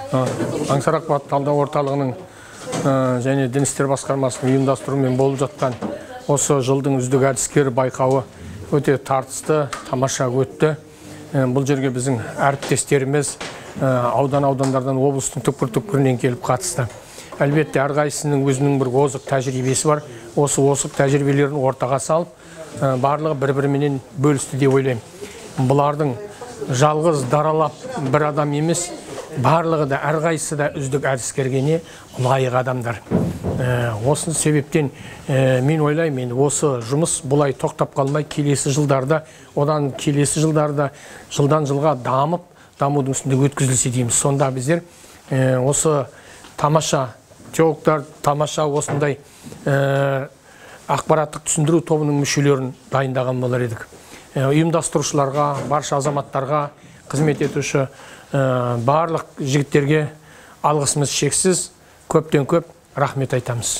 Аңсар ақпарат талдау орталығының және Дін істері басқармасының ұйымдастыруымен болып жатқан осы жылдың үздік әдіскері байқауы өте тартысты, тамаша өтті. Бұл жерге біздің әріптестеріміз аудан-аудандардан, облыстың түкпір-түкпірінен келіп қатысты. Әлбетте, әрқайсысының өзінің бір озық тәжірибесі бар. Осы озық тәжірибелерін ортаға салып, барлығы бір-біріменен бөлісті деп ойлаймын. Бұлардың жалғыз даралап бір адам емес, барлығы да, әрқайсысы да үздік әдіскерге лайық адамдар. Осы себептен мен ойлаймын, енді осы жұмыс бұлай тоқтап қалмай, келесі жылдарда, одан келесі жылдарда жылдан жылға дамып, дамудың үстінде өткізілсе дейміз. Сонда біздер осы тамаша теологтар, тамаша осындай ақпараттық түсіндіру тобының мүшелерін дайындаған болар едік. Ұйымдастырушыларға, барша азаматтарға, қызмет етуші барлық жігіттерге алғысымыз шексіз, көптен көп рахмет айтамыз.